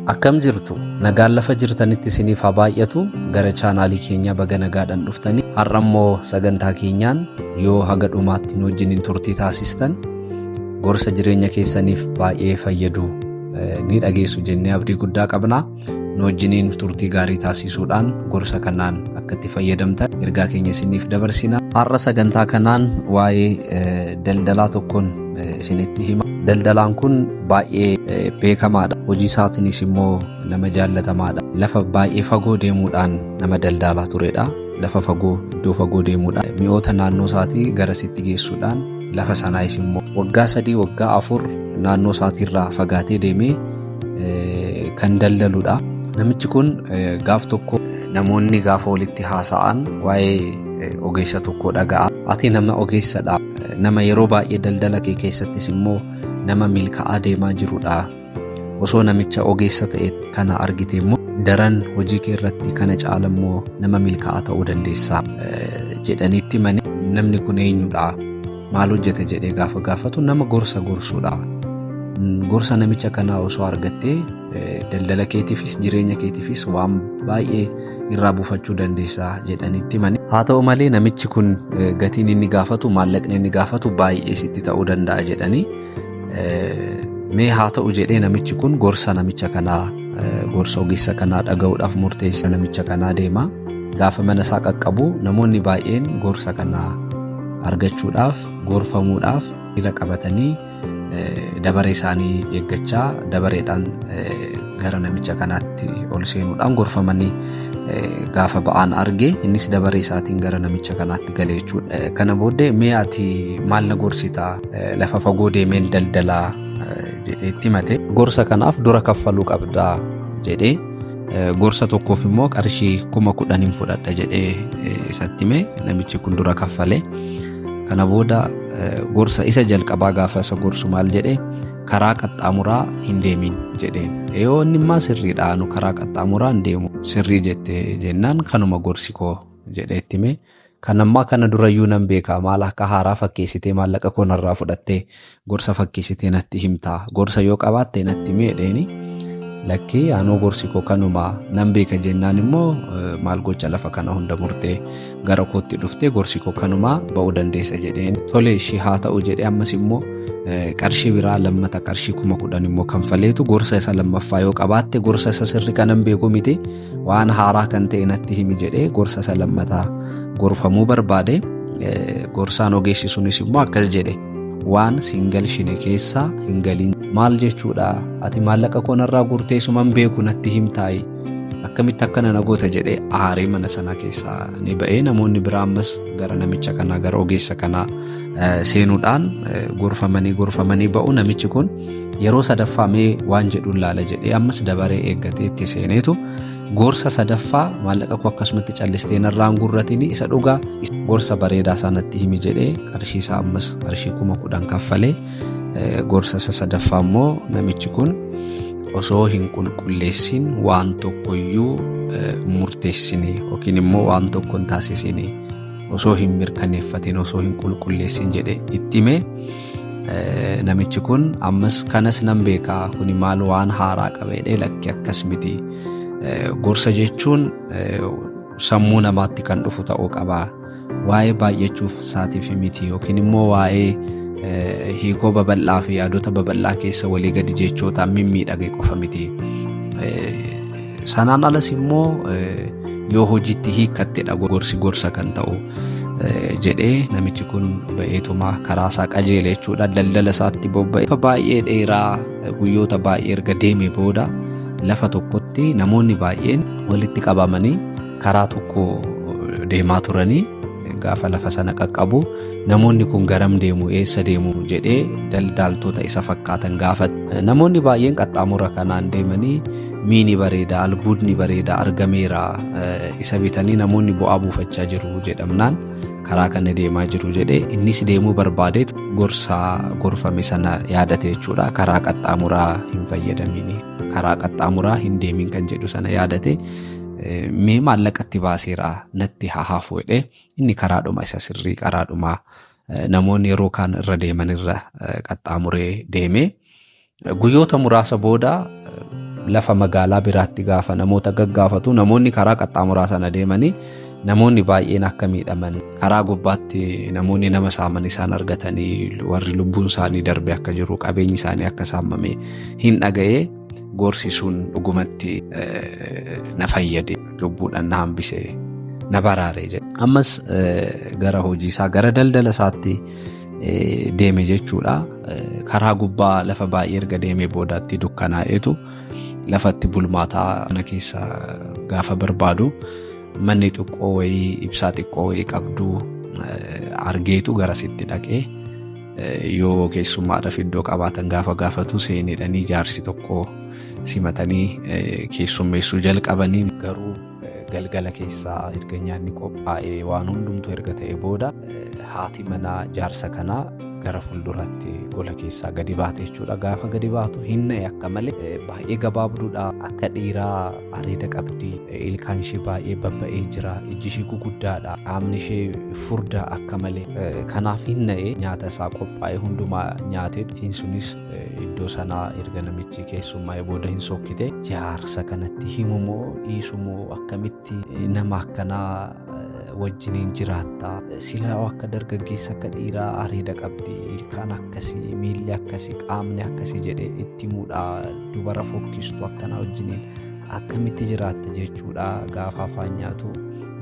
Akkam jirtu? Nagaan lafa jirtanitti isiniif haa baay'atu. Gara chaanaalii keenyaa baga nagaadhaan dhuftanii har'a immoo sagantaa keenyaan yoo haga dhumaatti nu wajjiniin turtii taasistan gorsa jireenya keessaniif baay'ee fayyadu ni dhageessu jennee abdii guddaa qabna. Nu wajjiniin turtii gaarii taasisuudhaan gorsa kanaan akka itti fayyadamtan ergaa keenya isiniif dabarsina. Har'a sagantaa kanaan waa'ee daldalaa tokkoon isinitti hima. Daldalaan kun baay'ee beekamaadha. Hojii isaatiinis immoo nama jaallatamaadha. Lafa baay'ee fagoo deemuudhaan nama daldalaa turedha. Lafa fagoo iddoo fagoo deemuudhaan mi'oota naannoo isaatii garasitti geessuudhaan lafa sanaayis immoo waggaa 3 waggaa 4 naannoo isaatiirraa fagaatee deemee kan daldaludha. Namichi kun gaaf tokko namoonni gaafa walitti haasa'an waa'ee ogeessa tokkoo dhaga'a. Ati nama ogeessadha. Nama yeroo baay'ee daldala kee keessattis immoo nama milkaa'aa deemaa jirudha. Osoo namicha ogeessa ta'e kana argite immoo daran hojii kee irratti kana caala immoo nama milkaa'aa ta'uu dandeessa jedhaniitti himanii namni kun eenyudha? Maal hojjete jedhee gaafa gaafatu nama gorsa gorsuudha. Gorsa namicha kanaa osoo argattee daldala keetiifis jireenya keetiifis waan baay'ee irraa buufachuu dandeessa jedhaniitti himanii. Haa ta'u malee namichi kun gatiin inni gaafatu maallaqni inni gaafatu baay'ee sitti ta'uu danda'a jedhanii mee haa ta'u jedhee namichi kun gorsa namicha kanaa gorsa ogeessa kanaa dhaga'uudhaaf murteessa namicha kanaa deema. Gaafa mana isaa qaqqabu namoonni baay'een gorsa kanaa argachuudhaaf gorfamuudhaaf hiriira qabatanii dabaree isaanii eeggachaa dabareedhaan gara namicha kanaatti ol seenuudhaan gorfamanii gaafa ba'aan arge innis dabaree isaatiin gara namicha kanaatti gale jechuudha. Kana booddee mee ati maal na gorsitaa lafa fagoo deemeen daldalaa jedhee itti himate. Gorsa kanaaf dura kaffaluu qabdaa jedhee gorsa tokkoof immoo qarshii 10,000 fudhadha jedhee isatti hime namichi kun dura kaffale. Kana booda gorsa isa jalqabaa gaafa isa gorsu maal jedhee karaa qaxxaamuraa hin deemin jedheen. Yoo inni immoo sirriidha anu karaa qaxxaamuraa hin deemu sirrii jette jennaan kanuma gorsi koo jedhee itti hime. Kan ammaa kana durayyuu nan beeka maal akka haaraa fakkeessitee maallaqa koo narraa fudhattee gorsa fakkeessitee natti himtaa gorsa yoo qabaatte natti himi jedheeni. Lakkii anuu gorsi koo kanuma nan beeka jennaan immoo maal gocha lafa kana hunda murtee gara kootti dhuftee gorsi koo kanuma ba'uu dandeessa jedheen. Tole ishii haa ta'u jedhee ammas immoo qarshii biraa lammata qarshii 10,000 immoo kanfaleetu gorsa isa lammaffaa yoo qabaatte gorsa isa sirri kanan beeku miti waan haaraa kan ta'e natti himi jedhee gorsa isa lammataa gorfamuu barbaade. Gorsaan ogeessi sunis immoo akkas jedhe. Waan siin galshine keessa hin galin. Maal jechuudha? Ati maallaqa koo narraa guurtee isuman beeku natti himtaayi. Akkamitti akkana na goota jedhee aaree mana sana keessaa ni ba'ee namoonni biraa ammas gara namicha kanaa gara ogeessa kanaa seenuudhaan gorfamanii gorfamanii ba'u namichi kun yeroo sadaffaa mee waan jedhuun laala jedhee ammas dabaree eeggatee itti seeneetu gorsa sadaffaa maallaqa koo akkasumatti callistee narraan gurratini isa dhugaa gorsa bareedaa isaa natti himi jedhee qarshii isaa ammas qarshii 10,000 kaffalee gorsa isa sadaffaa immoo namichi kun osoo hin qulqulleessin waan tokkoyyuu murteessine yookiin immoo waan tokko hin taasisine osoo hin mirkaneeffatin osoo hin qulqulleessin jedhe itti hime. Namichi kun ammas kanas nan beekaa kuni maal waan haaraa qaba jedhee lakki akkas miti. Gorsa jechuun sammuu namaatti kan dhufu ta'uu qaba. Waa'ee baay'achuuf isaatiif miti yookiin immoo waa'ee hiikoo babal'aa fi yaadota babal'aa keessa walii gadi jechootaan mimmiidhage qofa miti. Sanaan alas immoo yoo hojiitti hiikkattedha gorsi gorsa kan ta'u jedhee namichi kun ba'eetuma karaa isaa qajeele jechuudha. Daldala isaatti bobba'e. Baay'ee dheeraa guyyoota baay'ee erga deeme booda lafa tokkotti namoonni baay'een walitti qabamanii karaa tokko deemaa turanii gaafa lafa sana qaqqabu namoonni kun garam deemu eessa deemu jedhee daldaaltota isa fakkaatan gaafate. Namoonni baay'een qaxxaamura kanaan deemanii miini bareedaa albuudni bareedaa argameera isa bitanii namoonni bu'aa buufachaa jiru jedhamnaan karaa kana deemaa jiru jedhee innis deemuu barbaade gorsaa gorfame sana yaadate jechuudha. Karaa qaxxaamuraa hin fayyadamini karaa qaxxaamuraa hin deemin kan jedhu sana yaadate mee maallaqatti baaseera natti haa hafu jedhee inni karaadhuma isa sirrii karaadhuma namoonni yeroo kaan irra deeman irra qaxxaamuree deeme. Guyyoota muraasa booda Lafa magaalaa biraatti gaafa namoota gaggaafatu namoonni karaa qaxxaamuraa sana deemanii namoonni baay'een akka miidhaman karaa gubbaatti namoonni nama saaman isaan argatanii warri lubbuun isaanii darbe akka jiru qabeenyi isaanii akka saamame hin dhaga'ee gorsi sun dhugumatti na fayyade lubbuudhaan na hambise na baraare jedhe. Ammas gara hojii isaa gara daldala isaatti deeme jechuudha. Karaa gubbaa lafa baay'ee erga deemee boodaatti dukkanaa'eetu lafatti bulmaataa mana keessa gaafa barbaadu manni xiqqoo wayii ibsaa xiqqoo wayii qabdu argeetu garasitti dhaqee yoo keessummaadhaaf iddoo qabaatan gaafa gaafatu seenedhanii jaarsi tokko simatanii keessummeessuu jalqabanii garuu galgala keessaa erga nyaanni qophaa'ee waan hundumtuu erga ta'e booda haati manaa jaarsa kanaa gara fuulduraatti gola keessaa gadi baate jechuudha. Gaafa gadi baatu hin na'e akka malee baay'ee gabaabduudha. Akka dhiiraa areeda qabdi. Ilkaan ishee baay'ee babba'ee jira. Ijji ishee guguddaadha. Qaamni ishee furdaa akka malee. Kanaaf hin na'e nyaata isaa qophaa'e hundumaa nyaatee ittiin sunis iddoo sanaa erga namichi keessummaa'ee booda hin sokkite. Jaarsa kanatti himu moo dhiisu moo akkamitti nama akkanaa wajjiniin jiraatta? Silaa akka dargaggeessa akka dhiiraa areeda qabdi. Ilkaan akkasii, miilli akkasii, qaamni akkasii jedhee itti himuudha. Dubara fokkistu akkanaa wajjiniin akkamitti jiraatta jechuudha. Gaafa afaan nyaatu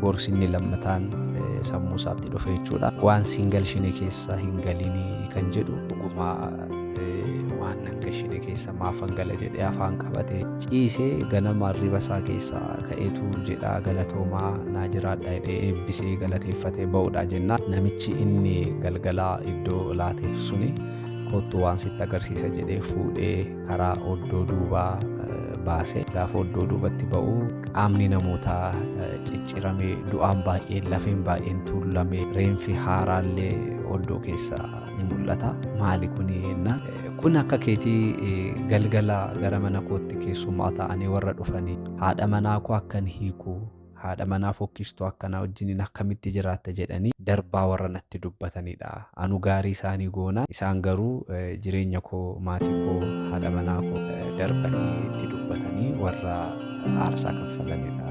gorsi inni lammataan sammuu isaatti dhufe jechuudha. Waan siin galchine keessa hin galinii kan jedhu dhugumaa waan nan gashine keessa maafan gala jedhee afaan qabatee ciisee ganama arriba isaa keessaa ka'eetu jedha galatoomaa naa jiraadha jedhee eebbisee galateeffatee ba'uudha jennaan namichi inni galgalaa iddoo laateef suni kottu waan sitti agarsiisa jedhee fuudhee karaa oddoo duubaa baase. Gaafa oddoo duubatti ba'u qaamni namootaa cicciramee du'aan baay'een lafeen baay'een tuulamee reenfi haaraallee oddoo keessa ni mul'ata. Maali kuni jennaan kun akka keetii galgala gara mana kootti keessummaa ta'anii warra dhufanii haadha manaa koo akkan hiiku haadha manaa fokkistuu akkanaa wajjiniin akkamitti jiraatta jedhanii darbaa warra natti dubbatanidha. Anu gaarii isaanii goona isaan garuu jireenya koo maatii koo haadha manaa koo darbanii itti dubbatanii warra aarsaa kaffalanidha.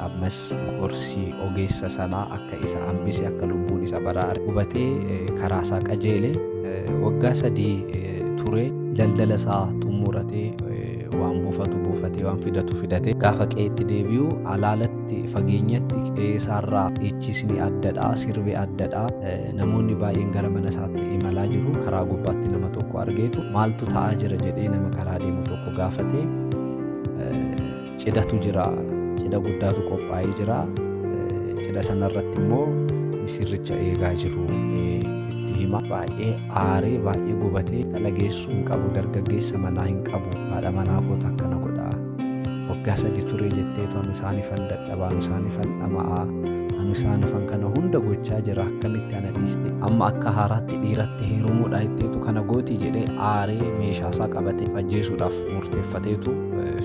Ammas gorsi ogeessa sanaa akka isa hambise akka lubbuun isa baraare hubatee karaa isaa qajeele waggaa 3 ture daldala isaa xumuratee waan buufatu buufatee waan fidatu fidatee gaafa qe'eetti deebi'u alaalatti fageenyatti qe'ee isaarraa ichisni addadha sirbi addadha namoonni baay'een gara mana isaatti imalaa jiru karaa gubbaatti nama tokko argeetu maaltu ta'aa jira jedhee nama karaa deemu tokko gaafate cidhatu jira cidha guddaatu qophaa'ee jira cidha sanarratti immoo misirricha eegaa jiru itti hima. Baay'ee aaree baay'ee gubatee dhala geessuu hin qabu dargaggeessa manaa hin qabu haadha manaa koota akkana godha waggaa 3 ture jetteetu ani isaanifan dadhabaa ani isaanifan dhama'aa ani isaanifan kana hunda gochaa jira akkamitti ana dhiiste amma akka haaraatti dhiiratti heerumuudha jetteetu kana gootii jedhee aaree meeshaa isaa qabatee ajjeesuudhaaf murteeffateetu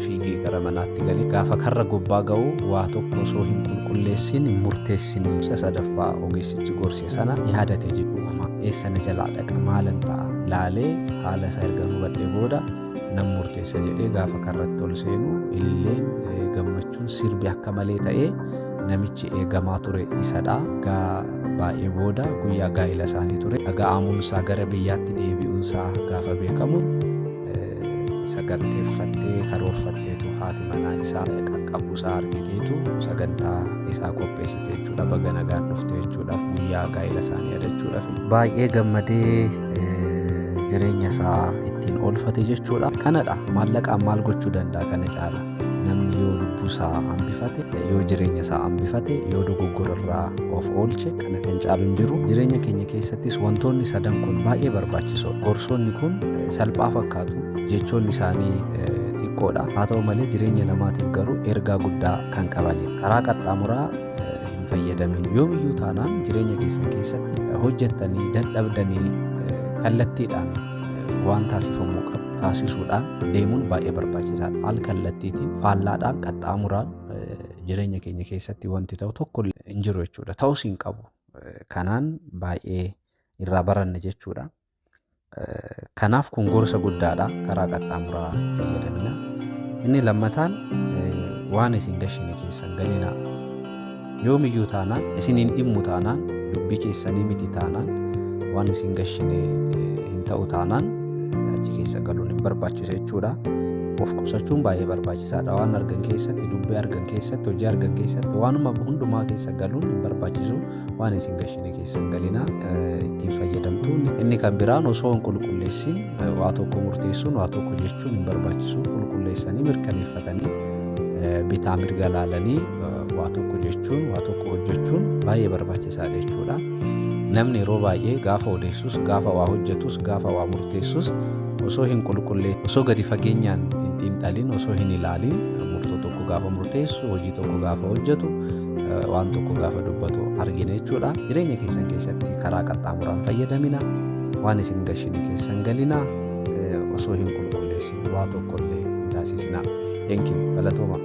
fiigee gara manaatti gale. Gaafa karra gubbaa ga'u waa tokko osoo hin qulqulleessin hin murteessin isa sadaffaa ogeessichi gorse sana yaadate jedhu dhuguma eessa na jalaa dhaqa maalan ta'a laalee haala isaa erga hubadhee booda nan murteessa jedhee gaafa karratti ol seenu ililleen gammachuun sirbi akka malee ta'ee namichi eegamaa ture isadha. Gaa baay'ee booda guyyaa gaa'ila isaanii ture. Dhaga'amuunsaa gara biyyaatti deebi'uunsaa gaafa beekamu saganteeffattee karoorfatteetu haati manaa isaa qaqqabuusaa argiteetu sagantaa isaa qopheessite jechuudha. Baga nagaan dhufte jechuudhaaf guyyaa gaa'ila isaanii yaadachuudhaaf. Baay'ee gammadee jireenya isaa ittiin oolfate jechuudha. Kanadha maallaqaan maal gochuu danda'a kana caala. Namni yoo lubbuu isaa hambifate, yoo jireenya isaa hambifate, yoo dogoggora irraa of oolche kana kan caalu hin jiru. Jireenya keenya keessattis wantoonni sadan kun baay'ee barbaachisoo. Gorsoonni kun salphaa fakkaatu jechoonni isaanii xiqqoodha. Haa ta'u malee jireenya namaatiif garuu ergaa guddaa kan qabanidha. Karaa qaxxaamuraa hin fayyadamin. Yoomiyyuu taanaan jireenya keessan keessatti hojjettanii dadhabdanii kallattiidhaan waan taasifamuu qabu taasisuudhaan deemuun baay'ee barbaachisaadha. Al kallattiitiin faallaadhaan qaxxaamuraan jireenya keenya keessatti wanti ta'u tokko hin jiru jechuudha. Ta'us hin qabu. Kanaan baay'ee irraa baranne jechuudha. Kanaaf kun gorsa guddaadha. Karaa qaxxaamuraa fayyadamina. Inni lammataan waan isin gashine keessan galinaa. Yoomiyyuu taanaan isin hin dhimmu taanaan, dubbii keessanii miti taanaan, waan isin gashine hin ta'u taanaan achi keessa galuun hin barbaachisu jechuudha. Of qusachuun baay'ee barbaachisaadha. Waan argan keessatti, dubbii argan keessatti, hojii argan keessatti, waanuma hundumaa keessa galuun hin barbaachisu. Waan isin gashine keessa hin galinaa, ittiin fayyadamtu. Inni kan biraan osoo hin qulqulleessin waa tokko murteessuun, waa tokko jechuun hin barbaachisu. Qulqulleessanii, mirkaneeffatanii, bitaa mirga laalanii waa tokko jechuun, waa tokko hojjechuun baay'ee barbaachisaadha jechuudha. Namni yeroo baay'ee gaafa odeessus, gaafa waa hojjetus, gaafa waa murteessus osoo hin qulqullee, osoo gadi fageenyaan hin xiinxalin, osoo hin ilaalin murtoo tokko gaafa murteessu, hojii tokko gaafa hojjetu, waan tokko gaafa dubbatu argina jechuudha. Jireenya keessan keessatti karaa qaxxaamuraan fayyadamina. Waan isin gashine keessan galina. Osoo hin qulqulleessin waa tokko illee hin taasisina. Thank you. Galatooma.